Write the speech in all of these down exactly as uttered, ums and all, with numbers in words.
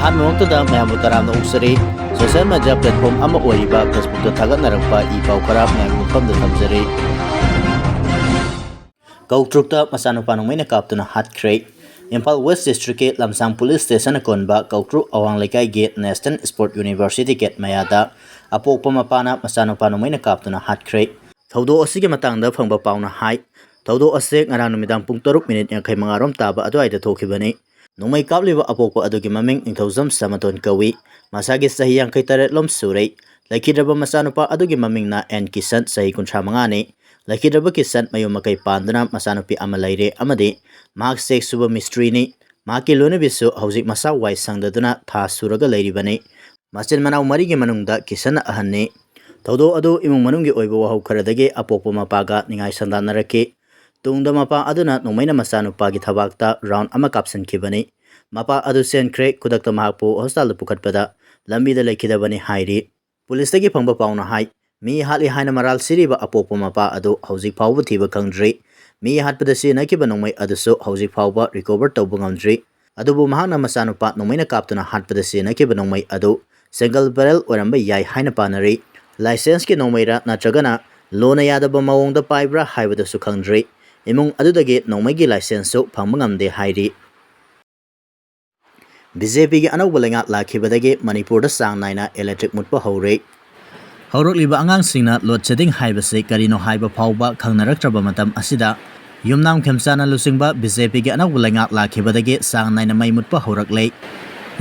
ꯑꯍꯥꯟꯕꯃꯛꯇꯗ ꯃꯌꯥꯝꯕꯨ ꯇꯔꯥꯝꯅ ꯑꯣꯛꯆꯔꯤ꯫ Social media platform ꯑꯃ ꯑꯣꯏꯔꯤꯕ Facebookꯇ ꯊꯥꯒꯠꯅꯔꯛꯄ ꯏ ꯄꯥꯎ ꯈꯔ ꯃꯌꯥꯝꯒꯤ ꯃꯐꯝꯗ ꯊꯝꯖꯔꯤ꯫ ꯀꯧꯇ꯭ꯔꯨꯛꯇ ꯃꯆꯥꯅꯨꯄꯥ ꯅꯣꯡꯃꯩꯅ ꯀꯥꯞꯇꯨꯅ ꯍꯥꯠꯈ꯭ꯔꯦ꯫ ꯏꯝꯐꯥꯜ West Districtꯀꯤ ꯂꯝꯁꯥꯡ Police Stationꯅ ꯀꯣꯟꯕ ꯀꯧꯇ꯭ꯔꯨꯛ ꯑꯋꯥꯡ ꯂꯩꯀꯥꯏꯒꯤ National Sport University gate ꯃꯌꯥꯗ ꯑꯄꯣꯛꯄ ꯃꯄꯥꯅ ꯃꯆꯥꯅꯨꯄꯥ ꯅꯣꯡꯃꯩꯅ ꯀꯥꯞꯇꯨꯅ ꯍꯥꯠꯈ꯭ꯔꯦ꯫ ꯊꯧꯗꯣꯛ ꯑꯁꯤꯒꯤ ꯃꯇꯥꯡꯗ ꯐꯪꯕ ꯄꯥꯎꯅ ꯍꯥꯏ, ꯊꯧꯗꯣꯛ ꯑꯁꯤ ꯉꯔꯥꯡ ꯅꯨꯃꯤꯗꯥꯡ ꯄꯨꯡ ꯇꯔꯨꯛ ꯃꯤꯅꯤꯠ ꯌꯥꯡꯈꯩ ꯃꯉꯥ ꯔꯣꯝ ꯇꯥꯕ ꯑꯗꯨꯋꯥꯏꯗ ꯊꯣꯛꯈꯤꯕꯅꯤ꯫ ꯅꯣꯡꯃꯩ ꯀꯥꯞꯂꯤꯕ ꯑꯄꯣꯛꯄ ꯑꯗꯨꯒꯤ ꯃꯃꯤꯡ ꯅꯤꯡꯊꯧꯖꯝ ꯁꯃꯥꯇꯣꯟ ꯀꯧꯏ꯫ ꯃꯁꯥꯒꯤ ꯆꯍꯤ ꯌꯥꯡꯈꯩ ꯇꯔꯦꯠ ꯂꯣꯝ ꯁꯨꯔꯦ꯫ ꯂꯩꯈꯤꯗ꯭ꯔꯕ ꯃꯆꯥꯅꯨꯄꯥ ꯑꯗꯨꯒꯤ ꯃꯃꯤꯡꯅ ꯑꯦꯟ ꯀꯤꯁꯟ, ꯆꯍꯤ ꯀꯨꯟꯊ꯭ꯔꯥ ꯃꯉꯥꯅꯤ꯫ ꯂꯩꯈꯤꯗ꯭ꯔꯕ ꯀꯤꯁꯟ ꯃꯌꯨꯝ ꯃꯀꯩ ꯄꯥꯟꯗꯨꯅ ꯃꯆꯥꯅꯨꯄꯤ ꯑꯃ ꯂꯩꯔꯦ ꯑꯃꯗꯤ ꯃꯍꯥꯛ ꯆꯦꯛ ꯁꯨꯕ ꯃꯤꯁꯇ꯭ꯔꯤꯅꯤ꯫ ꯃꯍꯥꯛꯀꯤ ꯂꯣꯏꯅꯕꯤꯁꯨ ꯍꯧꯖꯤꯛ ꯃꯁꯥ ꯋꯥꯏ ꯁꯪꯗꯗꯨꯅ ꯊꯥ ꯁꯨꯔꯒ ꯂꯩꯔꯤꯕꯅꯤ꯫ ꯃꯆꯤꯟ ꯃꯅꯥꯎ ꯃꯔꯤꯒꯤ ꯃꯅꯨꯡꯗ ꯀꯤꯁꯟꯅ ꯑꯍꯟꯅꯤ꯫ ꯊꯧꯗꯣꯛ ꯑꯗꯨ ꯏꯃꯨꯡ ꯃꯅꯨꯡꯒꯤ ꯑꯣꯏꯕ ꯋꯥꯍꯧ ꯈꯔꯗꯒꯤ ꯑꯄꯣꯛꯄ ꯃꯄꯥꯒ ꯅꯤꯡꯉꯥꯏ ꯁꯪꯗꯥꯟꯅꯔꯛꯈꯤ꯫ ꯇꯨꯡꯗ ꯃꯄꯥ ꯑꯗꯨꯅ ꯅꯣꯡꯃꯩꯅ ꯃꯆꯥꯅꯨꯄꯥꯒꯤ ꯊꯕꯥꯛꯇ ꯔꯥꯎꯟ ꯑꯃ ꯀꯥꯞꯁꯤꯟꯈꯤꯕꯅꯤ꯫ ꯃꯄꯥ ꯑꯗꯨ ꯆꯦꯟꯈ꯭ꯔꯦ꯫ ꯈꯨꯗꯛꯇ ꯃꯍꯥꯛꯄꯨ ꯍꯣꯁꯄꯤꯇꯥꯜꯗ ꯄꯨꯈꯠꯄꯗ ꯂꯝꯕꯤꯗ ꯂꯩꯈꯤꯗꯕꯅꯤ ꯍꯥꯏꯔꯤ꯫ ꯄꯨꯂꯤꯁꯇꯒꯤ ꯐꯪꯕ ꯄꯥꯎꯅ ꯍꯥꯏ, ꯃꯤ ꯍꯥꯠꯂꯤ ꯍꯥꯏꯅ ꯃꯔꯥꯜ ꯁꯤꯔꯤꯕ ꯑꯄꯣꯛꯄ ꯃꯄꯥ ꯑꯗꯨ ꯍꯧꯖꯤꯛ ꯐꯥꯎꯕ ꯊꯤꯕ ꯈꯪꯗ꯭ꯔꯤ꯫ ꯃꯤ ꯍꯥꯠꯄꯗ ꯁꯤꯖꯤꯟꯅꯈꯤꯕ ꯅꯣꯡꯃꯩ ꯑꯗꯨꯁꯨ ꯍꯧꯖꯤꯛ ꯐꯥꯎꯕ ꯔꯤꯀꯣꯚꯔ ꯇꯧꯕ ꯉꯝꯗ꯭ꯔꯤ꯫ ꯑꯗꯨꯕꯨ ꯃꯍꯥꯛꯅ ꯃꯆꯥꯅꯨꯄꯥ ꯅꯣꯡꯃꯩꯅ ꯀꯥꯞꯇꯨꯅ ꯍꯥꯠꯄꯗ ꯁꯤꯖꯤꯟꯅꯈꯤꯕ ꯅꯣꯡꯃꯩ ꯑꯗꯨ ꯁꯤꯡꯒꯜ ꯕꯦꯔꯦꯜ ꯑꯣꯏꯔꯝꯕ ꯌꯥꯏ ꯍꯥꯏꯅ ꯄꯥꯅꯔꯤ꯫ ꯂꯥꯏꯁꯦꯟꯁꯀꯤ ꯅꯣꯡꯃꯩꯔ ꯅꯠꯇ꯭ꯔꯒꯅ ꯂꯣꯅ ꯌꯥꯗꯕ ꯃꯑꯣꯡꯗ ꯄꯥꯏꯕ꯭ꯔꯥ ꯍꯥꯏꯕꯗꯨꯁꯨ ꯈꯪꯗ꯭ꯔꯤ꯫ ꯏꯃꯨꯡ ꯑꯗꯨꯗꯒꯤ ꯅꯣꯡꯃꯩꯒꯤ ꯂꯥꯏꯁꯦꯟꯁꯁꯨ ꯐꯪꯕ ꯉꯝꯗꯦ ꯍꯥꯏꯔꯤ꯫ ꯕꯤꯖꯦꯄꯤꯒꯤ ꯑꯅꯧꯕ ꯂꯩꯉꯥꯛ ꯂꯥꯛꯈꯤꯕꯗꯒꯤ ꯃꯅꯤꯄꯨꯔꯗ ꯆꯥꯡ ꯅꯥꯏꯅ ꯏꯂꯦꯛꯇ꯭ꯔꯤꯛ ꯃꯨꯠꯄ ꯍꯧꯔꯦ꯫ ꯍꯧꯔꯛꯂꯤꯕ ꯑꯉꯥꯡꯁꯤꯡꯅ ꯂꯣꯗ ꯁꯦꯗꯤꯡ ꯍꯥꯏꯕꯁꯤ ꯀꯔꯤꯅꯣ ꯍꯥꯏꯕ ꯐꯥꯎꯕ ꯈꯪꯅꯔꯛꯇ꯭ꯔꯕ ꯃꯇꯝ ꯑꯁꯤꯗ, ꯌꯨꯝꯅꯥꯝ ꯈꯦꯝꯆꯥꯟꯅ ꯂꯨꯆꯤꯡꯕ ꯕꯤꯖꯦꯄꯤꯒꯤ ꯑꯅꯧꯕ ꯂꯩꯉꯥꯛ ꯂꯥꯛꯈꯤꯕꯗꯒꯤ ꯆꯥꯡ ꯅꯥꯏꯅ ꯃꯩ ꯃꯨꯠꯄ ꯍꯧꯔꯛꯂꯦ꯫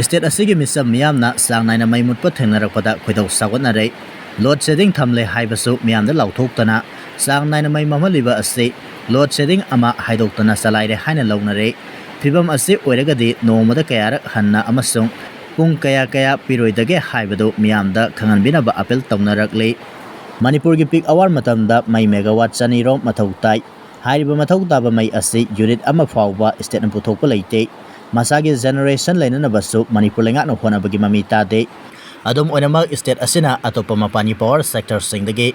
ꯁ꯭ꯇꯦꯠ ꯑꯁꯤꯒꯤ ꯃꯤꯆꯝ ꯃꯤꯌꯥꯝꯅ ꯆꯥꯡ ꯅꯥꯏꯅ ꯃꯩ ꯃꯨꯠꯄ ꯊꯦꯡꯅꯔꯛꯄꯗ ꯈꯣꯏꯗꯧ ꯁꯥꯎꯒꯠꯅꯔꯦ꯫ ꯂꯣꯗ ꯁꯦꯗꯤꯡ ꯊꯝꯂꯦ ꯍꯥꯏꯕꯁꯨ ꯃꯤꯌꯥꯝꯗ ꯂꯥꯎꯊꯣꯛꯇꯅ ꯆꯥꯡ ꯅꯥꯏꯅ ꯃꯩ ꯃꯝꯍꯜꯂꯤꯕ ꯑꯁꯤ ꯂꯣꯗ ꯁꯦꯗꯤꯡ ꯑꯃ ꯍꯥꯏꯗꯣꯛꯇꯅ ꯆꯂꯥꯏꯔꯦ ꯍꯥꯏꯅ ꯂꯧꯅꯔꯦ꯫ ꯐꯤꯕꯝ ꯑꯁꯤ ꯑꯣꯏꯔꯒꯗꯤ ꯅꯣꯡꯃꯗ ꯀꯌꯥꯔꯛ ꯍꯟꯅ ꯑꯃꯁꯨꯡ ꯄꯨꯡ ꯀꯌꯥ ꯀꯌꯥ ꯄꯤꯔꯣꯏꯗꯒꯦ ꯍꯥꯏꯕꯗꯨ ꯃꯤꯌꯥꯝꯗ ꯈꯪꯍꯟꯕꯤꯅꯕ ꯑꯄꯤꯜ ꯇꯧꯅꯔꯛꯂꯤ꯫ ꯃꯅꯤꯄꯨꯔꯒꯤ ꯄꯤꯛ ꯑꯋꯥꯔ ꯃꯇꯝꯗ ꯃꯩ ꯃꯦꯒꯥꯋꯥꯠ ꯆꯅꯤ ꯔꯣꯝ ꯃꯊꯧ ꯇꯥꯏ꯫ ꯍꯥꯏꯔꯤꯕ ꯃꯊꯧ ꯇꯥꯕ ꯃꯩ ꯑꯁꯤ ꯌꯨꯅꯤꯠ ꯑꯃ ꯐꯥꯎꯕ ꯁ꯭ꯇꯦꯠꯅ ꯄꯨꯊꯣꯛꯄ ꯂꯩꯇꯦ꯫ ꯃꯁꯥꯒꯤ ꯖꯦꯅꯦꯔꯦꯁꯟ ꯂꯩꯅꯅꯕꯁꯨ ꯃꯅꯤꯄꯨꯔ ꯂꯩꯉꯥꯛꯅ ꯍꯣꯠꯅꯕꯒꯤ ꯃꯃꯤ ꯇꯥꯗꯦ꯫ ꯑꯗꯨꯝ ꯑꯣꯏꯅꯃꯛ, ꯁ꯭ꯇꯦꯠ ꯑꯁꯤꯅ ꯑꯇꯣꯞꯄ ꯃꯄꯥꯟꯒꯤ ꯄꯥꯋꯔ ꯁꯦꯛꯇꯔꯁꯤꯡꯗꯒꯤ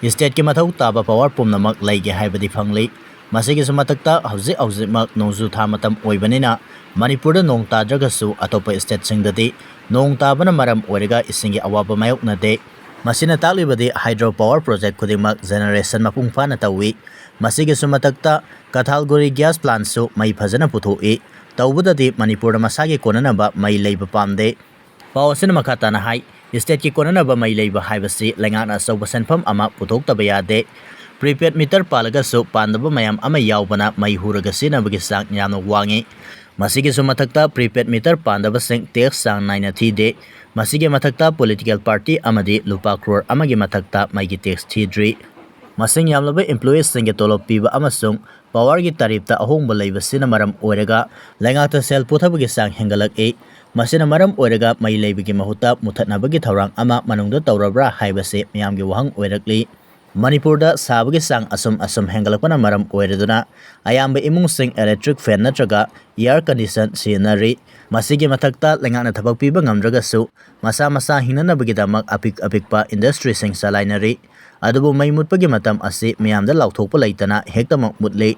ꯁ꯭ꯇꯦꯠꯀꯤ ꯃꯊꯧ ꯇꯥꯕ ꯄꯥꯋꯔ ꯄꯨꯝꯅꯃꯛ ꯂꯩꯒꯦ ꯍꯥꯏꯕꯗꯤ ꯐꯪꯂꯤ꯫ ꯃꯁꯤꯒꯤꯁꯨ ꯃꯊꯛꯇ ꯍꯧꯖꯤꯛ ꯍꯧꯖꯤꯛꯃꯛ ꯅꯣꯡꯖꯨ ꯊꯥ ꯃꯇꯝ ꯑꯣꯏꯕꯅꯤꯅ ꯃꯅꯤꯄꯨꯔꯗ ꯅꯣꯡ ꯇꯥꯗ꯭ꯔꯒꯁꯨ ꯑꯇꯣꯞꯄ ꯁ꯭ꯇꯦꯠꯁꯤꯡꯗꯗꯤ ꯅꯣꯡ ꯇꯥꯕꯅ ꯃꯔꯝ ꯑꯣꯏꯔꯒ ꯏꯁꯤꯡꯒꯤ ꯑꯋꯥꯕ ꯃꯥꯌꯣꯛꯅꯗꯦ꯫ ꯃꯁꯤꯅ ꯇꯥꯛꯂꯤꯕꯗꯤ ꯍꯥꯏꯗ꯭ꯔꯣ ꯄꯥꯋꯔ ꯄ꯭ꯔꯣꯖꯦꯛ ꯈꯨꯗꯤꯡꯃꯛ ꯖꯦꯅꯦꯔꯦꯁꯟ ꯃꯄꯨꯡ ꯐꯥꯅ ꯇꯧꯏ꯫ ꯃꯁꯤꯒꯤꯁꯨ ꯃꯊꯛꯇ ꯀꯊꯥꯜꯒꯨꯔꯤ ꯒ꯭ꯌꯥꯁ ꯄ꯭ꯂꯥꯟꯠꯁꯨ ꯃꯩ ꯐꯖꯅ ꯄꯨꯊꯣꯛꯏ꯫ ꯇꯧꯕꯗꯗꯤ ꯃꯅꯤꯄꯨꯔꯗ ꯃꯁꯥꯒꯤ ꯀꯣꯟꯅꯅꯕ ꯃꯩ ꯂꯩꯕ ꯄꯥꯝꯗꯦ꯫ ꯄꯥꯎ ꯑꯁꯤꯅ ꯃꯈꯥ ꯇꯥꯅ ꯍꯥꯏ, ꯁ꯭ꯇꯦꯠꯀꯤ ꯀꯣꯟꯅꯅꯕ ꯃꯩ ꯂꯩꯕ ꯍꯥꯏꯕꯁꯤ ꯂꯩꯉꯥꯛꯅ ꯑꯆꯧꯕ ꯁꯦꯟꯐꯝ ꯑꯃ ꯄꯨꯊꯣꯛꯇꯕ ꯌꯥꯗꯦ꯫ ꯄ꯭ꯔꯤꯄꯦꯗ ꯃꯤꯇꯔ ꯄꯥꯜꯂꯒꯁꯨ ꯄꯥꯟꯗꯕ ꯃꯌꯥꯝ ꯑꯃ ꯌꯥꯎꯕꯅ ꯃꯩ ꯍꯨꯔꯒ ꯁꯤꯖꯤꯟꯅꯕꯒꯤ ꯆꯥꯡ ꯌꯥꯝꯅ ꯋꯥꯡꯉꯤ꯫ ꯃꯁꯤꯒꯤꯁꯨ ꯃꯊꯛꯇ ꯄ꯭ꯔꯤꯄꯦꯗ ꯃꯤꯇꯔ ꯄꯥꯟꯗꯕꯁꯤꯡ ꯇꯦꯛꯁ ꯆꯥꯡ ꯅꯥꯏꯅ ꯊꯤꯗꯦ꯫ ꯃꯁꯤꯒꯤ ꯃꯊꯛꯇ ꯄꯣꯂꯤꯇꯤꯀꯦꯜ ꯄꯥꯔꯇꯤ ꯑꯃꯗꯤ ꯂꯨꯄꯥ ꯀ꯭ꯔꯣꯔ ꯑꯃꯒꯤ ꯃꯊꯛꯇ ꯃꯩꯒꯤ ꯇꯦꯛꯁ ꯊꯤꯗ꯭ꯔꯤ꯫ ꯃꯁꯤꯡ ꯌꯥꯝꯂꯕ ꯏꯝꯄ꯭ꯂꯣꯌꯤꯁꯁꯤꯡꯒꯤ ꯇꯣꯂꯣꯞ ꯄꯤꯕ ꯑꯃꯁꯨꯡ ꯄꯥꯋꯔꯒꯤ ꯇꯥꯔꯤꯐꯇ ꯑꯍꯣꯡꯕ ꯂꯩꯕꯁꯤꯅ ꯃꯔꯝ ꯑꯣꯏꯔꯒ ꯂꯩꯉꯥꯛꯇ ꯁꯦꯜ ꯄꯨꯊꯕꯒꯤ ꯆꯥꯡ ꯍꯦꯟꯒꯠꯂꯛꯏ꯫ ꯃꯁꯤꯅ ꯃꯔꯝ ꯑꯣꯏꯔꯒ ꯃꯩ ꯂꯩꯕꯒꯤ ꯃꯍꯨꯠꯇ ꯃꯨꯊꯠꯅꯕꯒꯤ ꯊꯧꯔꯥꯡ ꯑꯃ ꯃꯅꯨꯡꯗ ꯇꯧꯔꯕ꯭ꯔꯥ ꯍꯥꯏꯕꯁꯤ ꯃꯤꯌꯥꯝꯒꯤ ꯋꯥꯍꯪ ꯑꯣꯏꯔꯛꯂꯤ꯫ ꯃꯅꯤꯄꯨꯔꯗ ꯁꯥꯕꯒꯤ ꯆꯥꯡ ꯑꯁꯨꯝ ꯑꯁꯨꯝ ꯍꯦꯟꯒꯠꯂꯛꯄꯅ ꯃꯔꯝ ꯑꯣꯏꯔꯗꯨꯅ ꯑꯌꯥꯝꯕ ꯏꯃꯨꯡꯁꯤꯡ ꯏꯂꯦꯛꯇ꯭ꯔꯤꯛ ꯐꯦꯟ ꯅꯠꯇ꯭ꯔꯒ ꯑꯦꯌꯔ ꯀꯟꯗꯤꯁꯟ ꯁꯤꯖꯤꯟꯅꯔꯤ꯫ ꯃꯁꯤꯒꯤ ꯃꯊꯛꯇ ꯂꯩꯉꯥꯛꯅ ꯊꯕꯛ ꯄꯤꯕ ꯉꯝꯗ꯭ꯔꯒꯁꯨ ꯃꯁꯥ ꯃꯁꯥ ꯍꯤꯡꯅꯅꯕꯒꯤꯗꯃꯛ ꯑꯄꯤꯛ ꯑꯄꯤꯛꯄ ꯏꯟꯗꯁꯇ꯭ꯔꯤꯁꯤꯡ ꯆꯂꯥꯏꯅꯔꯤ꯫ ꯑꯗꯨꯕꯨ ꯃꯩ ꯃꯨꯠꯄꯒꯤ ꯃꯇꯝ ꯑꯁꯤ ꯃꯤꯌꯥꯝꯗ ꯂꯥꯎꯊꯣꯛꯄ ꯂꯩꯇꯅ ꯍꯦꯛꯇꯃꯛ ꯃꯨꯠꯂꯤ꯫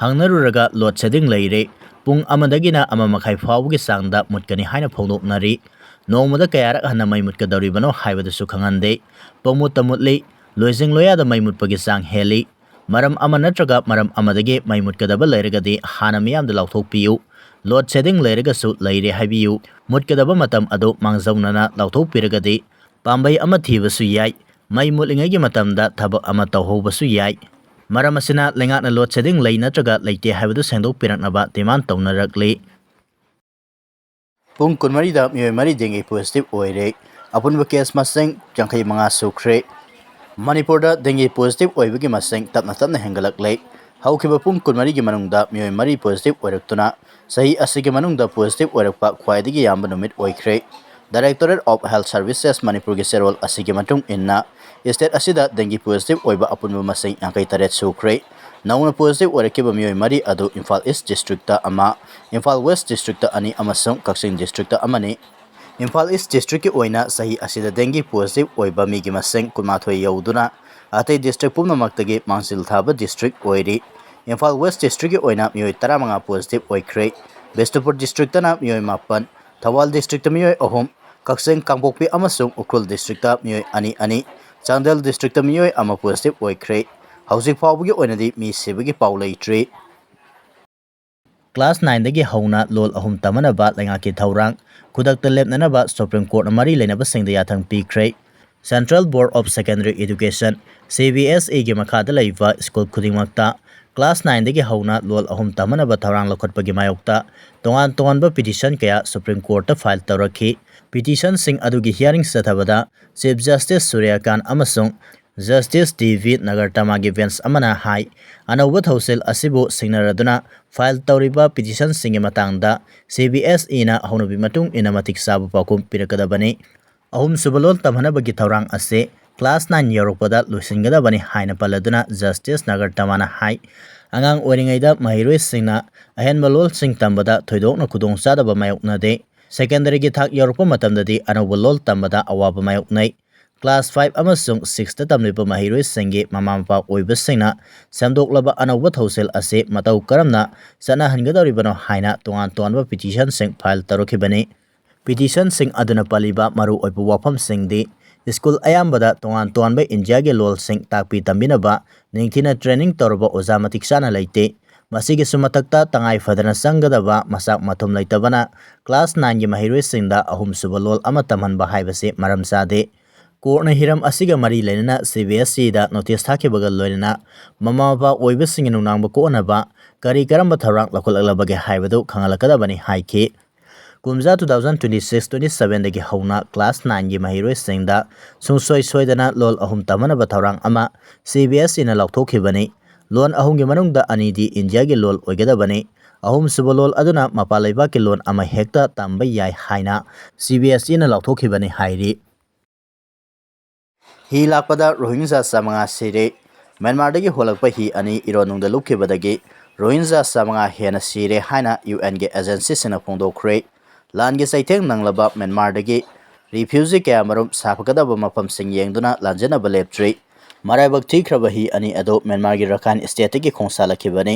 ꯍꯪꯅꯔꯨꯔꯒ ꯂꯣꯗ ꯁꯦꯗꯤꯡ ꯂꯩꯔꯦ꯫ ꯄꯨꯡ ꯑꯃꯗꯒꯤꯅ ꯑꯃ ꯃꯈꯥꯏ ꯐꯥꯎꯕꯒꯤ ꯆꯥꯡꯗ ꯃꯨꯠꯀꯅꯤ ꯍꯥꯏꯅ ꯐꯣꯡꯗꯣꯛꯅꯔꯤ꯫ ꯅꯣꯡꯃꯗ ꯀꯌꯥꯔꯛ ꯍꯟꯅ ꯃꯩ ꯃꯨꯠꯀꯗꯧꯔꯤꯕꯅꯣ ꯍꯥꯏꯕꯗꯨꯁꯨ ꯈꯪꯍꯟꯗꯦ꯫ ꯄꯪꯃꯨꯠꯇ ꯃꯨꯠꯂꯤ꯫ ꯂꯣꯏꯖꯤꯡ ꯂꯣꯌꯥꯗ ꯃꯩ ꯃꯨꯠꯄꯒꯤ ꯆꯥꯡ ꯍꯦꯜꯂꯤ꯫ ꯃꯔꯝ ꯑꯃ ꯅꯠꯇ꯭ꯔꯒ ꯃꯔꯝ ꯑꯃꯗꯒꯤ ꯃꯩ ꯃꯨꯠꯀꯗꯕ ꯂꯩꯔꯒꯗꯤ ꯍꯥꯟꯅ ꯃꯤꯌꯥꯝꯗ ꯂꯥꯎꯊꯣꯛꯄꯤꯌꯨ꯫ ꯂꯣꯗ ꯁꯦꯗꯤꯡ ꯂꯩꯔꯒꯁꯨ ꯂꯩꯔꯦ ꯍꯥꯏꯕꯤꯌꯨ꯫ ꯃꯨꯠꯀꯗꯕ ꯃꯇꯝ ꯑꯗꯨ ꯃꯥꯡꯖꯧꯅꯅ ꯂꯥꯎꯊꯣꯛꯄꯤꯔꯒꯗꯤ ꯄꯥꯝꯕꯩ ꯑꯃ ꯊꯤꯕꯁꯨ ꯌꯥꯏ꯫ ꯃꯩ ꯃꯨꯠꯂꯤꯉꯩꯒꯤ ꯃꯇꯝꯗ ꯊꯕꯛ ꯑꯃ ꯇꯧꯍꯧꯕꯁꯨ ꯌꯥꯏ꯫ ꯃꯔꯝ ꯑꯁꯤꯅ ꯂꯩꯉꯥꯛꯅ ꯂꯣꯗ ꯁꯦꯗꯤꯡ ꯂꯩ ꯅꯠꯇ꯭ꯔꯒ ꯂꯩꯇꯦ ꯍꯥꯏꯕꯗꯨ ꯁꯦꯡꯗꯣꯛꯄꯤꯔꯛꯅꯕ ꯗꯤꯃꯥꯟ ꯇꯧꯅꯔꯛꯂꯤ꯫ ꯄꯨꯡ ꯀꯨꯟꯃꯔꯤꯗ ꯃꯤꯑꯣꯏ ꯃꯔꯤ ꯗꯦꯡꯒꯤ ꯄꯣꯖꯤꯇꯤꯚ ꯑꯣꯏꯔꯦ꯫ ꯑꯄꯨꯟꯕ ꯀꯦꯁ ꯃꯁꯤꯡ ꯌꯥꯡꯈꯩ ꯃꯉꯥ ꯁꯨꯈ꯭ꯔꯦ꯫ ꯃꯅꯤꯄꯨꯔꯗ ꯗꯦꯡꯒꯤ ꯄꯣꯖꯤꯇꯤꯚ ꯑꯣꯏꯕꯒꯤ ꯃꯁꯤꯡ ꯇꯞꯅ ꯇꯞꯅ ꯍꯦꯟꯒꯠꯂꯛꯂꯦ꯫ ꯍꯧꯈꯤꯕ ꯄꯨꯡ ꯀꯨꯟꯃꯔꯤꯒꯤ ꯃꯅꯨꯡꯗ ꯃꯤꯑꯣꯏ ꯃꯔꯤ ꯄꯣꯖꯤꯇꯤꯚ ꯑꯣꯏꯔꯛꯇꯨꯅ ꯆꯍꯤ ꯑꯁꯤꯒꯤ ꯃꯅꯨꯡꯗ ꯄꯣꯖꯤꯇꯤꯚ ꯑꯣꯏꯔꯛꯄ ꯈ꯭ꯋꯥꯏꯗꯒꯤ ꯌꯥꯝꯕ ꯅꯨꯃꯤꯠ ꯑꯣꯏꯈ꯭ꯔꯦ꯫ Directorate of Health Services ꯃꯅꯤꯄꯨꯔꯒꯤ ꯆꯦꯔꯣꯜ ꯑꯁꯤꯒꯤ ꯃꯇꯨꯡ ꯏꯟꯅ, ꯁ꯭ꯇꯦꯠ ꯑꯁꯤꯗ ꯗꯦꯡꯒꯤ ꯄꯣꯖꯤꯇꯤꯚ ꯑꯣꯏꯕ ꯑꯄꯨꯟꯕ ꯃꯁꯤꯡ ꯌꯥꯡꯈꯩ ꯇꯔꯦꯠ ꯁꯨꯈ꯭ꯔꯦ꯫ ꯅꯧꯅ ꯄꯣꯖꯤꯇꯤꯚ ꯑꯣꯏꯔꯛꯈꯤꯕ ꯃꯤꯑꯣꯏ ꯃꯔꯤ ꯑꯗꯨ ꯏꯝꯐꯥꯜ ꯏꯁ꯭ꯠ ꯗꯤꯁꯇ꯭ꯔꯤꯛꯇ ꯑꯃ, ꯏꯝꯐꯥꯜ ꯋꯦꯁ꯭ꯠ ꯗꯤꯁꯇ꯭ꯔꯤꯛꯇ ꯑꯅꯤ ꯑꯃꯁꯨꯡ ꯀꯛꯆꯤꯡ ꯗꯤꯁꯇ꯭ꯔꯤꯛꯇ ꯑꯃꯅꯤ꯫ ꯏꯝꯐꯥꯜ ꯏꯁ꯭ꯠ ꯗꯤꯁꯇ꯭ꯔꯤꯛꯀꯤ ꯑꯣꯏꯅ ꯆꯍꯤ ꯑꯁꯤꯗ ꯗꯦꯡꯒꯤ ꯄꯣꯖꯤꯇꯤꯚ ꯑꯣꯏꯕ ꯃꯤꯒꯤ ꯃꯁꯤꯡ ꯀꯨꯟꯃꯥꯊꯣꯏ ꯌꯧꯗꯨꯅ ꯑꯇꯩ ꯗꯤꯁꯇ꯭ꯔꯤꯛ ꯄꯨꯝꯅꯃꯛꯇꯒꯤ ꯃꯥꯡꯖꯤꯜ ꯊꯥꯕ ꯗꯤꯁꯇ꯭ꯔꯤꯛ ꯑꯣꯏꯔꯤ꯫ ꯏꯝꯐꯥꯜ ꯋꯦꯁ ꯗꯤꯁꯇ꯭ꯔꯤꯛꯀꯤ ꯑꯣꯏꯅ ꯃꯤꯑꯣꯏ ꯇꯔꯥꯃꯉꯥ ꯄꯣꯖꯤꯇꯤꯚ ꯑꯣꯏꯈ꯭ꯔꯦ꯫ ꯕꯤꯁꯅꯨꯄꯨꯔ ꯗꯤꯁꯇ꯭ꯔꯤꯛꯇꯅ ꯃꯤꯑꯣꯏ ꯃꯥꯄꯟ, ꯊꯧꯕꯥꯜ ꯗꯤꯁꯇ꯭ꯔꯤꯛꯇ ꯃꯤꯑꯣꯏ ꯑꯍꯨꯝ, ꯀꯛꯆꯤꯡ, ꯀꯥꯡꯄꯣꯛꯄꯤ ꯑꯃꯁꯨꯡ ꯎꯈ꯭ꯔꯨꯜ ꯗꯤꯁꯇ꯭ꯔꯤꯛꯇ ꯃꯤꯑꯣꯏ ꯑꯅꯤ ꯑꯅꯤ, ꯆꯥꯟꯗꯦꯜ ꯗꯤꯁꯇ꯭ꯔꯤꯛꯇ ꯃꯤꯑꯣꯏ ꯑꯃ ꯄꯣꯖꯤꯇꯤꯚ ꯑꯣꯏꯈ꯭ꯔꯦ꯫ ꯍꯧꯖꯤꯛ ꯐꯥꯎꯕꯒꯤ ꯑꯣꯏꯅꯗꯤ ꯃꯤ ꯁꯤꯕꯒꯤ ꯄꯥꯎ ꯂꯩꯇ꯭ꯔꯤ꯫ ꯀ꯭ꯂꯥꯁ ꯅꯥꯏꯟꯗꯒꯤ ꯍꯧꯅ ꯂꯣꯜ ꯑꯍꯨꯝ ꯇꯝꯍꯟꯅꯕ ꯂꯩꯉꯥꯛꯀꯤ ꯊꯧꯔꯥꯡ ꯈꯨꯗꯛꯇ ꯂꯦꯞꯅꯅꯕ ꯁꯨꯄ꯭ꯔꯤꯝ ꯀꯣꯔꯠꯅ ꯃꯔꯤ ꯂꯩꯅꯕꯁꯤꯡꯗ ꯌꯥꯊꯪ ꯄꯤꯈ꯭ꯔꯦ꯫ Central Board of Secondary Education, C B S Eꯒꯤ ꯃꯈꯥꯗ ꯂꯩꯕ ꯁ꯭ꯀꯨꯜ ꯈꯨꯗꯤꯡꯃꯛꯇ ꯀ꯭ꯂꯥꯁ ꯅꯥꯏꯟꯗꯒꯤ ꯍꯧꯅ ꯂꯣꯜ ꯑꯍꯨꯝ ꯇꯝꯍꯟꯅꯕ ꯊꯧꯔꯥꯡ ꯂꯧꯈꯠꯄꯒꯤ ꯃꯥꯌꯣꯛꯇ ꯇꯣꯉꯥꯟ ꯇꯣꯉꯥꯟꯕ ꯄꯤꯇꯤꯁꯟ ꯀꯌꯥ ꯁꯨꯄ꯭ꯔꯤꯝ ꯀꯣꯔꯠꯇ ꯐꯥꯏꯜ ꯇꯧꯔꯛꯈꯤ꯫ ꯄꯤꯇꯤꯁꯟꯁꯤꯡ ꯑꯗꯨꯒꯤ ꯍꯤꯌꯥꯔꯤꯡ ꯆꯠꯊꯕꯗ ꯆꯤꯐ ꯖꯁꯇꯤꯁ ꯁꯨꯔ꯭ꯌꯀꯥꯟ ꯑꯃꯁꯨꯡ ꯖꯁꯇꯤꯁ ꯗꯤ ꯚꯤ ꯅꯥꯒꯔꯇꯃꯥꯒꯤ ꯕꯦꯟꯆ ꯑꯃꯅ ꯍꯥꯏ, ꯑꯅꯧꯕ ꯊꯧꯁꯤꯜ ꯑꯁꯤꯕꯨ ꯁꯤꯡꯅꯔꯗꯨꯅ ꯐꯥꯏꯜ ꯇꯧꯔꯤꯕ ꯄꯤꯇꯤꯁꯟꯁꯤꯡꯒꯤ ꯃꯇꯥꯡꯗ C B S Eꯅ ꯍꯧꯅꯕꯤ ꯃꯇꯨꯡ ꯏꯟꯅ ꯃꯇꯤꯛ ꯆꯥꯕ ꯄꯥꯎꯈꯨꯝ ꯄꯤꯔꯛꯀꯗꯕꯅꯤ꯫ ꯑꯍꯨꯝꯁꯨꯕ ꯂꯣꯜ ꯇꯝꯍꯟꯅꯕꯒꯤ ꯊꯧꯔꯥꯡ ꯑꯁꯤ ꯀ꯭ꯂꯥꯁ ꯅꯥꯏꯟ ꯌꯧꯔꯛꯄꯗ ꯂꯣꯏꯁꯤꯟꯒꯗꯕꯅꯤ ꯍꯥꯏꯅ ꯄꯜꯂꯗꯨꯅ ꯖꯁꯇꯤꯁ ꯅꯥꯒꯔꯇꯃꯥꯅ ꯍꯥꯏ, ꯑꯉꯥꯡ ꯑꯣꯏꯔꯤꯉꯩꯗ ꯃꯍꯩꯔꯣꯏꯁꯤꯡꯅ ꯑꯍꯦꯟꯕ ꯂꯣꯜꯁꯤꯡ ꯇꯝꯕꯗ ꯊꯣꯏꯗꯣꯛꯅ ꯈꯨꯗꯣꯡꯆꯥꯗꯕ ꯃꯥꯌꯣꯛꯅꯗꯦ꯫ ꯁꯦꯀꯦꯟꯗꯔꯤꯒꯤ ꯊꯥꯛ ꯌꯧꯔꯛꯄ ꯃꯇꯝꯗꯗꯤ ꯑꯅꯧꯕ ꯂꯣꯜ ꯇꯝꯕꯗ ꯑꯋꯥꯕ ꯃꯥꯌꯣꯛꯅꯩ꯫ ꯀ꯭ꯂꯥꯁ ꯐꯥꯏꯚ ꯑꯃꯁꯨꯡ ꯁꯤꯛꯁꯇ ꯇꯝꯂꯤꯕ ꯃꯍꯩꯔꯣꯏꯁꯤꯡꯒꯤ ꯃꯃꯥ ꯃꯄꯥ ꯑꯣꯏꯕꯁꯤꯡꯅ ꯁꯦꯝꯗꯣꯛꯂꯕ ꯑꯅꯧꯕ ꯊꯧꯁꯤꯜ ꯑꯁꯤ ꯃꯇꯧ ꯀꯔꯝꯅ ꯆꯠꯅꯍꯟꯒꯗꯧꯔꯤꯕꯅꯣ ꯍꯥꯏꯅ ꯇꯣꯉꯥꯟ ꯇꯣꯉꯥꯟꯕ ꯄꯤꯇꯤꯁꯟꯁꯤꯡ ꯐꯥꯏꯜ ꯇꯧꯔꯛꯈꯤꯕꯅꯤ꯫ ꯄꯤꯇꯤꯁꯟꯁꯤꯡ ꯑꯗꯨꯅ ꯄꯜꯂꯤꯕ ꯃꯔꯨꯑꯣꯏꯕ ꯋꯥꯐꯝꯁꯤꯡꯗꯤ, ꯁ꯭ꯀꯨꯜ ꯑꯌꯥꯝꯕꯗ ꯇꯣꯉꯥꯟ ꯇꯣꯉꯥꯟꯕ ꯏꯟꯗꯤꯌꯥꯒꯤ ꯂꯣꯜꯁꯤꯡ ꯇꯥꯛꯄꯤ ꯇꯝꯕꯤꯅꯕ ꯅꯤꯡꯊꯤꯅ ꯇ꯭ꯔꯦꯅꯤꯡ ꯇꯧꯔꯕ ꯑꯣꯖꯥ ꯃꯇꯤꯛ ꯆꯥꯅ ꯂꯩꯇꯦ꯫ ꯃꯁꯤꯒꯤꯁꯨ ꯃꯊꯛꯇ, ꯇꯉꯥꯏ ꯐꯗꯅ ꯆꯪꯒꯗꯕ ꯃꯆꯥꯛ ꯃꯊꯨꯝ ꯂꯩꯇꯕꯅ ꯀ꯭ꯂꯥꯁ ꯅꯥꯏꯟꯒꯤ ꯃꯍꯩꯔꯣꯏꯁꯤꯡꯗ ꯑꯍꯨꯝꯁꯨꯕ ꯂꯣꯜ ꯑꯃ ꯇꯝꯍꯟꯕ ꯍꯥꯏꯕꯁꯤ ꯃꯔꯝ ꯆꯥꯗꯦ꯫ ꯀꯣꯔꯠꯅ ꯍꯤꯔꯝ ꯑꯁꯤꯒ ꯃꯔꯤ ꯂꯩꯅꯅ C B S Eꯗ ꯅꯣꯇꯤꯁ ꯊꯥꯈꯤꯕꯒ ꯂꯣꯏꯅꯅ ꯃꯃꯥ ꯃꯄꯥ ꯑꯣꯏꯕꯁꯤꯡꯒꯤ ꯅꯨꯡꯅꯥꯡꯕ ꯀꯣꯛꯅꯕ ꯀꯔꯤ ꯀꯔꯝꯕ ꯊꯧꯔꯥꯡ ꯂꯧꯈꯠꯂꯛꯂꯕꯒꯦ ꯍꯥꯏꯕꯗꯨ ꯈꯪꯍꯜꯂꯛꯀꯗꯕꯅꯤ ꯍꯥꯏꯈꯤ꯫ ꯀꯨꯝꯖꯥ two thousand twenty six twenty sevenꯗꯒꯤ ꯍꯧꯅ ꯀ꯭ꯂꯥꯁ ꯅꯥꯏꯟꯒꯤ ꯃꯍꯩꯔꯣꯏꯁꯤꯡꯗ ꯁꯨꯡꯁꯣꯏ ꯁꯣꯏꯗꯅ ꯂꯣꯜ ꯑꯍꯨꯝ ꯇꯝꯍꯟꯅꯕ ꯊꯧꯔꯥꯡ ꯑꯃ C B S Eꯅ ꯂꯥꯎꯊꯣꯛꯈꯤꯕꯅꯤ꯫ ꯂꯣꯜ ꯑꯍꯨꯝꯒꯤ ꯃꯅꯨꯡꯗ ꯑꯅꯤꯗꯤ ꯏꯟꯗꯤꯌꯥꯒꯤ ꯂꯣꯜ ꯑꯣꯏꯒꯗꯕꯅꯤ꯫ ꯑꯍꯨꯝꯁꯨꯕ ꯂꯣꯜ ꯑꯗꯨꯅ ꯃꯄꯥꯟ ꯂꯩꯕꯥꯛꯀꯤ ꯂꯣꯜ ꯑꯃ ꯍꯦꯛꯇ ꯇꯝꯕ ꯌꯥꯏ ꯍꯥꯏꯅ C B S Eꯅ ꯂꯥꯎꯊꯣꯛꯈꯤꯕꯅꯤ ꯍꯥꯏꯔꯤ꯫ ꯍꯤ ꯂꯥꯛꯄꯗ ꯔꯣꯍꯤꯡꯖꯥ ꯆꯥꯃꯉꯥ ꯁꯤꯔꯦ꯫ ꯃ꯭ꯌꯥꯟꯃꯥꯔꯗꯒꯤ ꯍꯣꯜꯂꯛꯄ ꯍꯤ ꯑꯅꯤ ꯏꯔꯣꯟꯅꯨꯡꯗ ꯂꯨꯞꯈꯤꯕꯗꯒꯤ ꯔꯣꯍꯤꯡꯖꯥ ꯆꯥꯃꯉꯥ ꯍꯦꯟꯅ ꯁꯤꯔꯦ ꯍꯥꯏꯅ U Nꯒꯤ ꯑꯦꯖꯦꯟꯁꯤꯁꯤꯡꯅ ꯐꯣꯡꯗꯣꯛꯈ꯭ꯔꯦ꯫ ꯂꯥꯟꯒꯤ ꯆꯩꯊꯦꯡ ꯅꯪꯂꯕ ꯃ꯭ꯌꯥꯟꯃꯥꯔꯗꯒꯤ ꯔꯤꯐ꯭ꯌꯨꯖꯤ ꯀꯌꯥꯃꯔꯨꯝ ꯁꯥꯐꯒꯗꯕ ꯃꯐꯝꯁꯤꯡ ꯌꯦꯡꯗꯨꯅ ꯂꯥꯟꯖꯦꯟꯅꯕ ꯂꯦꯞꯇ꯭ꯔꯤ꯫ ꯃꯔꯥꯏꯕꯛ ꯊꯤꯈ꯭ꯔꯕ ꯍꯤ ꯑꯅꯤ ꯑꯗꯨ ꯃ꯭ꯌꯥꯟꯃꯥꯔꯒꯤ ꯔꯈꯥꯏꯟ ꯁ꯭ꯇꯦꯠꯇꯒꯤ ꯈꯣꯡꯁꯥꯜꯂꯛꯈꯤꯕꯅꯤ꯫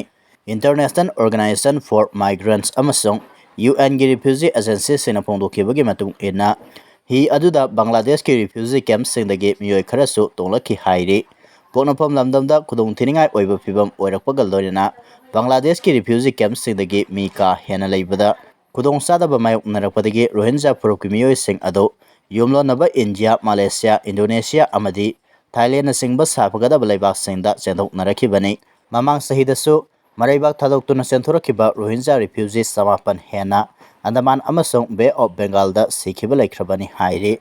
International Organization for Migrants ꯑꯃꯁꯨꯡ ꯌꯨ ꯑꯦꯟꯒꯤ ꯔꯤꯐ꯭ꯌꯨꯖꯤ ꯑꯦꯖꯦꯟꯁꯤꯁꯤꯡꯅ ꯐꯣꯡꯗꯣꯛꯈꯤꯕꯒꯤ ꯃꯇꯨꯡ ꯏꯟꯅ, ꯍꯤ ꯑꯗꯨꯗ ꯕꯪꯒ꯭ꯂꯥꯗꯦꯁꯀꯤ ꯔꯤꯐ꯭ꯌꯨꯖꯤ ꯀꯦꯝꯞꯁꯤꯡꯗꯒꯤ ꯃꯤꯑꯣꯏ ꯈꯔꯁꯨ ꯇꯣꯡꯂꯛꯈꯤ ꯍꯥꯏꯔꯤ꯫ ꯄꯣꯛꯅꯐꯝ ꯂꯝꯗꯝꯗ ꯈꯨꯗꯣꯡꯊꯤꯅꯤꯡꯉꯥꯏ ꯑꯣꯏꯕ ꯐꯤꯕꯝ ꯑꯣꯏꯔꯛꯄꯒ ꯂꯣꯏꯅꯅ ꯕꯪꯒ꯭ꯂꯥꯗꯦꯁꯀꯤ ꯔꯤꯐ꯭ꯌꯨꯖꯤ ꯀꯦꯝꯞꯁꯤꯡꯗꯒꯤ ꯃꯤ ꯀꯥ ꯍꯦꯟꯅ ꯂꯩꯕꯗ ꯈꯨꯗꯣꯡꯆꯥꯗꯕ ꯃꯥꯌꯣꯛꯅꯔꯛꯄꯗꯒꯤ ꯔꯣꯍꯤꯟꯖꯥ ꯐꯨꯔꯨꯞꯀꯤ ꯃꯤꯑꯣꯏꯁꯤꯡ ꯑꯗꯨ ꯌꯨꯝꯂꯣꯟꯅꯕ ꯏꯟꯗꯤꯌꯥ, ꯃꯥꯂꯦꯁꯤꯌꯥ, ꯏꯟꯗꯣꯅꯦꯁꯤꯌꯥ ꯑꯃꯗꯤ ꯊꯥꯏꯂꯦꯟꯅꯆꯤꯡꯕ ꯁꯥꯐꯒꯗꯕ ꯂꯩꯕꯥꯛꯁꯤꯡꯗ ꯆꯦꯟꯊꯣꯛꯅꯔꯛꯈꯤꯕꯅꯤ꯫ ꯃꯃꯥꯡ ꯆꯍꯤꯗꯁꯨ ꯃꯔꯩꯕꯥꯛ ꯊꯥꯗꯣꯛꯇꯨꯅ ꯆꯦꯟꯊꯣꯔꯛꯈꯤꯕ ꯔꯣꯍꯤꯟꯖꯥ ꯔꯤꯐ꯭ꯌꯨꯖꯤ ꯆꯃꯥꯄꯟ ꯍꯦꯟꯅ ꯑꯟꯗꯃꯥꯟ ꯑꯃꯁꯨꯡ ꯕꯦ ꯑꯣꯐ ꯕꯦꯡꯒꯥꯜꯗ ꯁꯤꯈꯤꯕ ꯂꯩꯈ꯭ꯔꯕꯅꯤ ꯍꯥꯏꯔꯤ꯫